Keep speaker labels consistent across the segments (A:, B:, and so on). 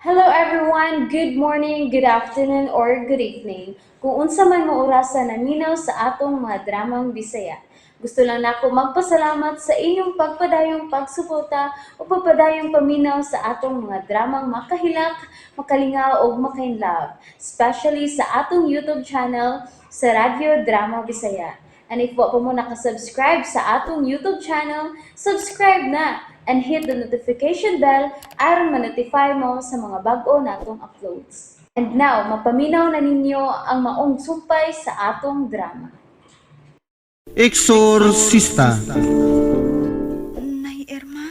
A: Hello everyone! Good morning, good afternoon, or good evening. Kung unsa man mo orasa naminaw sa atong mga dramang Bisaya. Gusto lang nako magpasalamat sa inyong pagpadayong pagsuporta o pagpadayong paminaw sa atong mga dramang makahilak, makalingaw ug makainlove, especially sa atong YouTube channel sa Radyo Drama Bisaya. And if wa pa mo nakasubscribe sa atong YouTube channel, subscribe na and hit the notification bell aron ma-notify mo sa mga bag-o natong uploads. And now, mapaminaw na ninyo ang maong sumpay sa atong drama.
B: Exorcista.
C: Nay Irma?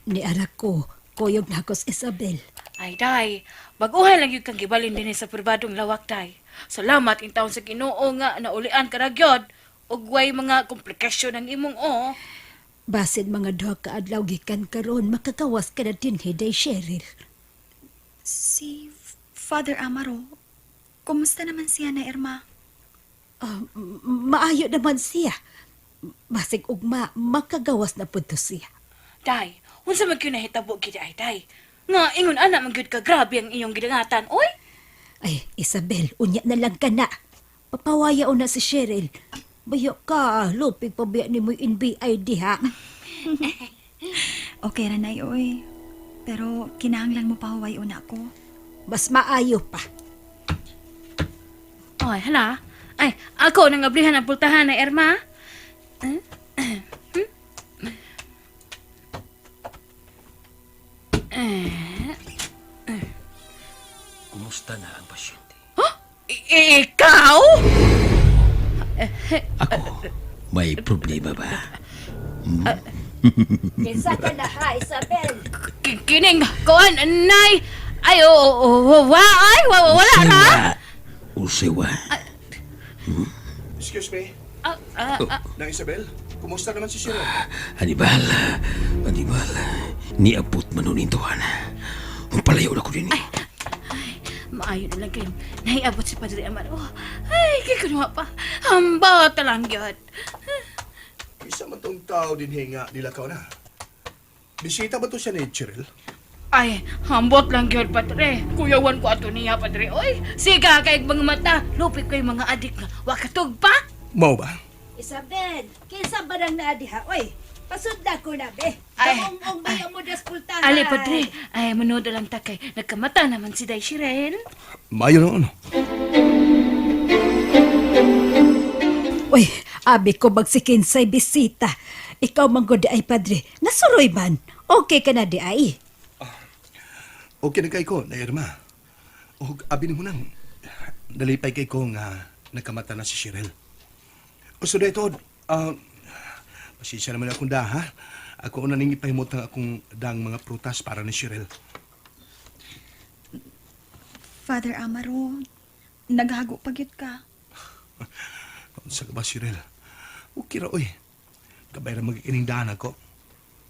D: Niara ko, kuyog na ako sa Isabel.
E: Ay, day, baguhan lang yun kang gibalin din sa pribadong lawak, day. Salamat in taon sa Ginoo nga naulian ka na gyud. Ug way mga komplikasyon ang imong o.
D: Basin mga duha ka adlaw gikan karon makakawas ka na din hiday Cheryl.
C: Si Father Amaro, kumusta naman siya na Irma?
D: Ah, maayo naman siya. Basig ugma, makagawas na pud to siya.
E: Day, unsa man gyud nahitabo gid ay, day? Nga ingon ana man gyud ka grabe ang inyong gidangatan, oy.
D: Ay, Isabel, unya na lang ka na. Papawaya na si Cheryl. Bayo ka, lupig pabiya ni mo yung NBI diha.
C: Okay ra nay oy. Pero kinahanglan mo pahuway una ko.
D: Mas maayo pa.
E: Oy, hala. Ay, ako nang ablihan ang pultahan na Irma.
F: Kumusta na ang pasyente?
E: Ikaw?
F: Ako, may problema ba?
D: Kinsa ka na ha, Isabel?
E: Kining kuan nay. Ay, oo, oo, wa, ay, wa, wala na.
F: Usewa.
G: Excuse me,
E: Ah, ah, ah.
G: Nang Isabel, kumusta naman si Cheryl?
F: Hannibal, Hannibal, niabot man nun intuhan. Ang palayo na ko din.
E: Ay, maayo na lang kayo. Naiabot si Padre Amaro. Ay, kikunwa pa. Hamba talang yun.
G: Isa man tong tao din hinga nilakaw na. Bisita ba to siya ni Cheryl?
E: Ay, hambot lang yun, Padre. Kuyawan ko ato niya, Padre. Oy, siga kay mga mata. Lupit ko yung mga adik nga. Wakatog pa.
G: Mao ba?
D: Isabel, kinsa ba nang naa diha? Oy, pasunda ko na be.
E: Ay.
D: Kamong bayo mo das pultahan.
E: Ali, Padre. Ay, manood lang ta kay. Nagkamata naman si Day Shirel.
G: Mayo noon.
D: Uy, abi ko magsikinsay bisita. Ikaw manggod ay padre. Nasuroy man. Okay ka na di ay.
G: Okay na kay ko, na Irma. Og abi nimo nang nalipay kay ko nga nagkamata na si Cheryl. O so dito, pasensya naman akong da, ha? Ako una ning ipahimot ang akong dang mga prutas para ni Cheryl.
C: Father Amaro, naghago pa gyud ka.
G: Unsa ka ba, Cheryl? Okay ra, oy. Kabay ra magikining daan ako.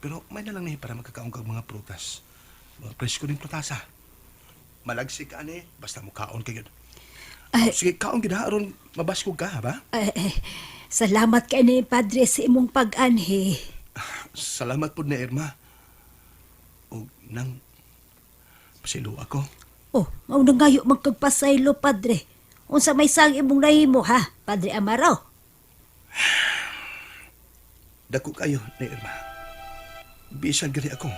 G: Pero may na lang ni para magkakaon kag mga prutas. Mga presko ning prutasa. Malagsi ka ani, basta mo kaon kay gyud.
D: Ay.
G: Sige, kaon gid ha aron mabaskog ka, ha ba?
D: Ay, ay, salamat kay ni padre sa imong pag-anhi.
G: Salamat pud na Irma. Og nang pasilo ako.
D: Oh, mao na ngayo magkagpasaylo padre. Unsa may sang imong nahimo ha, Padre Amaro?
G: Dako kayo na Irma. Bisan gani ako.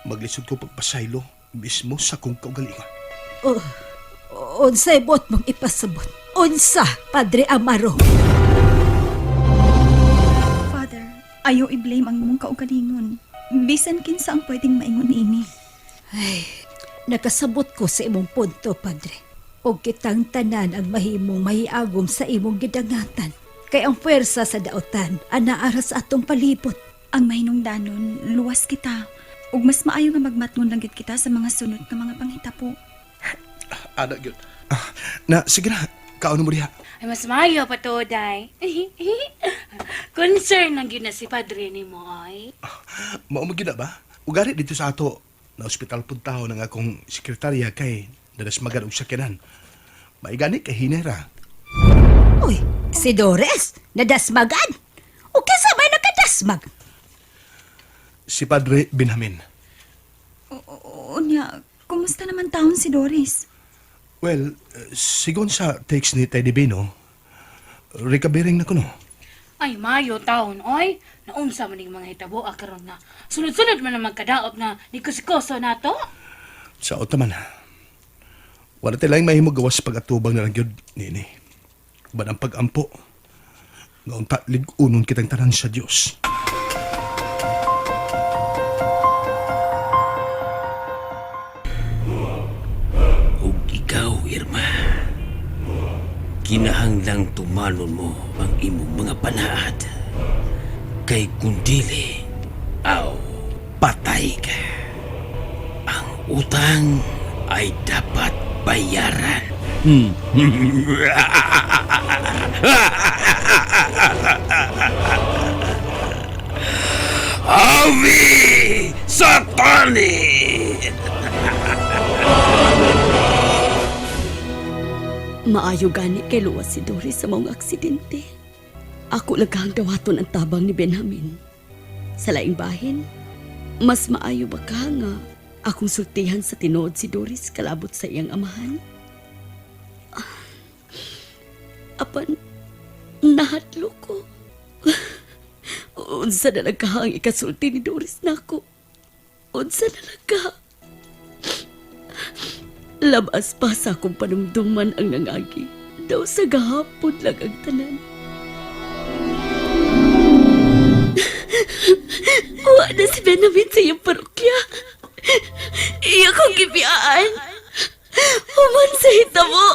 G: Maglisod ko pagpasaylo mismo sa kong kaugalingon.
D: Oh, unsay bot mong ipasabot? Unsa, Padre Amaro?
C: Father, ayaw i-blame ang imong kaugalingon. Bisan kinsa ang pwedeng maingon niini.
D: Ay, nakasabot ko sa imong punto, Padre. Og kitang tanan ang mahimong mahiagom sa imong gidangatan. Kay ang puwersa sa daotan, anaara sa atong palibot.
C: Ang mahinungdanon, luwas kita. Ug mas maayo nga magmatngon lang gyud kita sa mga sunod nga mga panghitabo.
G: Ana gyud. Ah, na sige na, kaon mo diha.
E: Ay, mas maayo pa to, Day. Concern lang yun na si Padre ni mo, ay.
G: Mao man gyud na ba? Ugari dito sa ato na ospital pud taho ng akong sekretarya kay nadasmagan og sakyanan. Maigani kay hinera.
D: Uy, si Dores, nadasmagan. O kinsa may nakadasmag?
G: Si Padre Benjamin.
C: Unya, kumusta Kumusta naman taon si Doris?
G: Well, sigon sa text ni Teddy Bino, recovering na kuno.
E: Ay, mayo taon, oy. Naunsa man ning mga hitabo karon nga. Sunod-sunod man ang magkadaot nga ni kusikoso nato.
G: Sa man. Wala tayo lang mahimo gawas pag-atubang na lang yun, nini. Uban ang pag-ampo. Nga unta lig-unon kitang tanan sa Dios.
F: Ug ikaw, Irma, kinahanglang tumanon mo ang imong mga panaad. Kay kung dili, aw, patay ka. Ang utang ay dapat bayaran. Avi Satani!
B: Maayo gani kay luwas si Doris sa maong aksidente. Ako lang kahang dawaton ang tabang ni Benjamin. Sa laing bahin, mas maayo ba ka nga akong sultihan sa tinuod si Doris kalabot sa iyang amahan? Ah, apan, nahadlo ko. Unsa na lang ka ang ikasulti ni Doris nako. Unsa na lang ka. Labas pa sa akong panumduman ang nangagi. Daw sa gahapon lang ang tanan. Wa na si Benjamin sa iyang parokya. Iya kong gibiyaan. Human sa hitabo.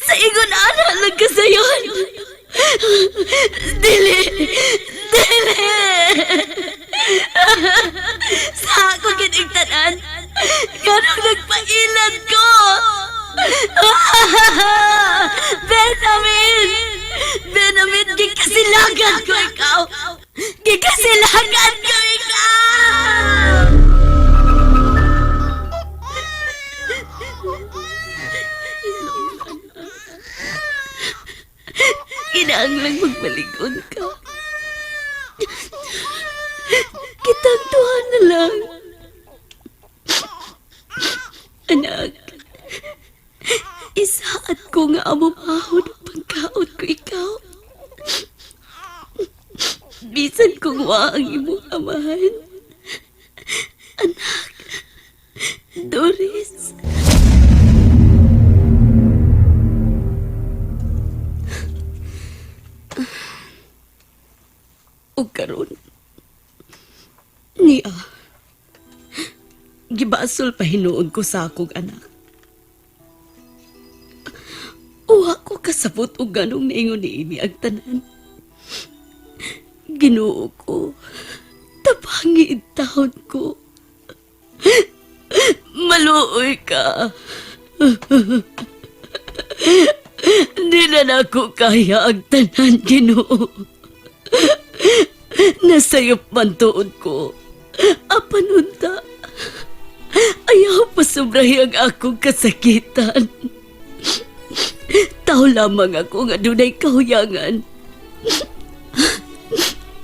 B: Sa ingon ana lang kasayon. Dili! Dili! Sa ako gining tanan. Ganong nagpailan ko! Benjamin! Benjamin, gikasilagan ko ikaw! Gikasilagan ko ikaw! Kinaanglang magbaligon ka. Kitang tuha na lang. Anak, isaat ko nga amumahon ang pagkaon ko ikaw. Bisan kung wa ang imong amahan. Anak, Doris. O karon, niya, gibasol pa hinuon ko sa akong anak. Uwa ko kasabot og ganong niingon niini ang tanan. Ginoo ko, tabangi taon ko. Maluoy ka. Di na nako kaya ang tanan, Ginoo. Nasayop man tuod ko. Apan unta, ayaw pa sobrahi ang akong kasakitan. Tao lamang ako nga dunay kahuyangan.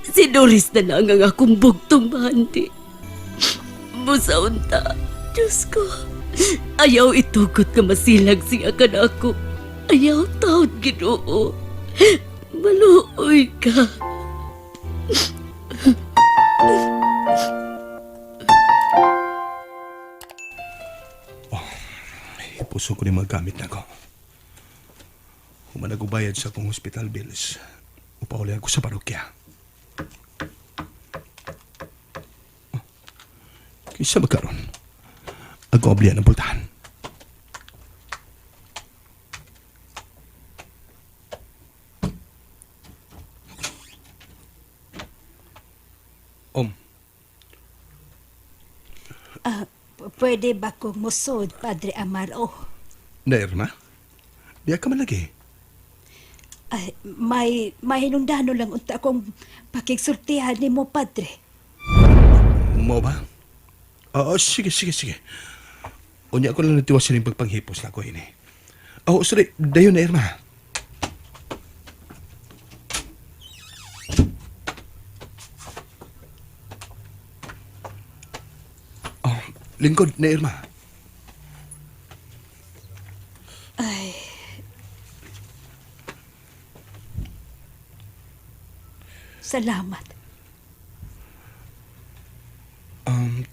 B: Si Doris na lang ang akong bugtong bahandi. Busa unta, Diyos ko, ayaw itugot nga masilag siya kanako. Ayaw taon Ginoo. Maluoy ka.
G: Ipuso ko ni mga gamit na ko. Human bayad sa akong hospital bills. Upauli ako sa parokya. Oh, kaysa magkaroon, ako obliyan ang pultahan. Om,
D: Ah, pwede ba kong musod, Padre Amaro?
G: na Irma? Diya ka man lagi.
D: Ay, may mahinungdano lang unta akong pakigsultihan nimo, Padre.
G: Mo ba? Oo, sige, sige, sige. Unya ko lang natiwas sining pagpanghipos na ko ini. Oh, sorry, dayon na Irma. Oh, lingkod na Irma.
D: Salamat.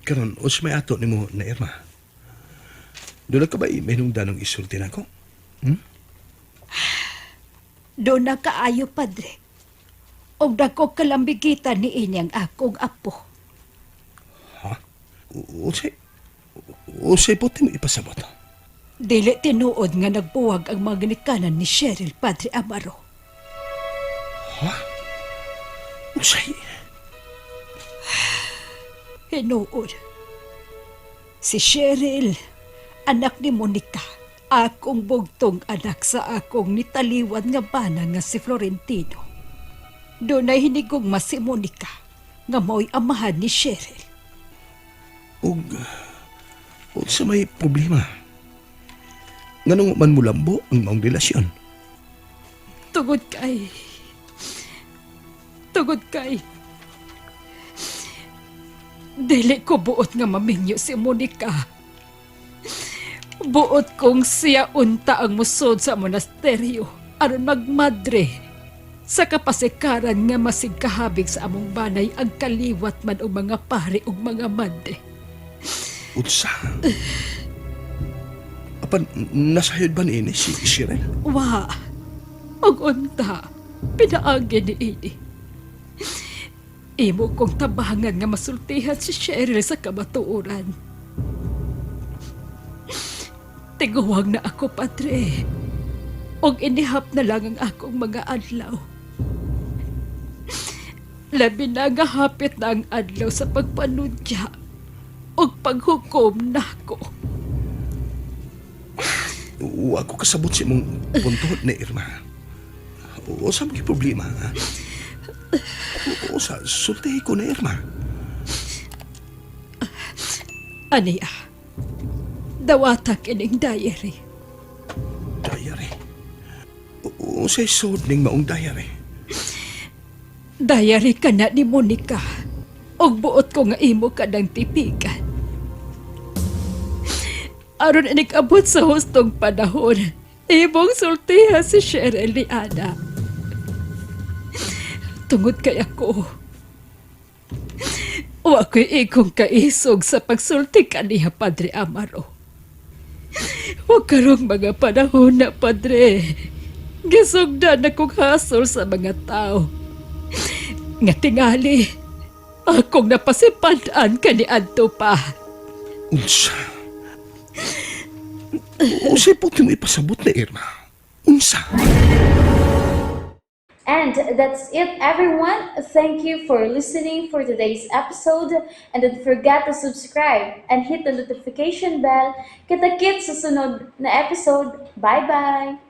G: Karon, unsa may ato nimo na Irma? Doon ka ba may nungdanong isulti nako?
D: Doon na kaayo, Padre. Og dako kalambigitan ni inyang akong apo.
G: Ha? Unsay unsay puti mo ipasabot?
D: Dili tinuod nga nagbuwag ang mga ginikanan ni Cheryl, Padre Amaro.
G: Ha? Unsay?
D: Hinuod. Si Cheryl, anak ni Monica, akong bugtong anak sa akong nitaliwan nga bana nga si Florentino. Doon ay hinigugma si Monica, nga mao'y amahan ni Cheryl.
G: Ug unsa may problema? Nganong man mulambo ang maong relasyon?
D: Tugod kay... Tugod kay... Dili ko buot nga maminyo si Monica. Buot kong siya unta ang musod sa monasteryo aron magmadre sa kapasikaran nga masigkahabig sa among banay ang kaliwat man og mga pari ug mga madre.
G: Unsa? Apan nasayod ba niini si Cheryl?
D: Wa. Og unta, pinaagi ni ini. Imo kong tabangan nga masultihan si Cheryl sa kamatuoran. Tiguwang na ako, Padre. Og inihap na lang ang akong mga adlaw. Labi na nga hapit na ang adlaw sa pagpanudya og paghukom nako.
G: Wa ko kasabot sa imong punto na Irma. Usa man gyud problema, ha? Usa, sultihi ko na Irma.
D: Aniya, dawata kining diary.
G: Diary. Unsay sud ning maong diary?
D: Diary ka na ni Monica. Og buot ko nga imo ka ng tipikan. Aron inikabot sa hustong panahon, imong sultihan si Cheryl ni Ana. Tungod kay ako, wa ko'y ikong kaisog sa pagsulti kaniya, Padre Amaro. Wa karong mga panahon na, Padre. Gisugdan akong hasol sa mga tao. Nga tingali, akong napasipadaan kaniadto pa.
G: Unsa? Unsay puti mo ipasabot na Irma? Unsa?
A: And that's it, everyone. Thank you for listening for today's episode. And don't forget to subscribe and hit the notification bell. Kita-kits sa sunod na episode. Bye-bye!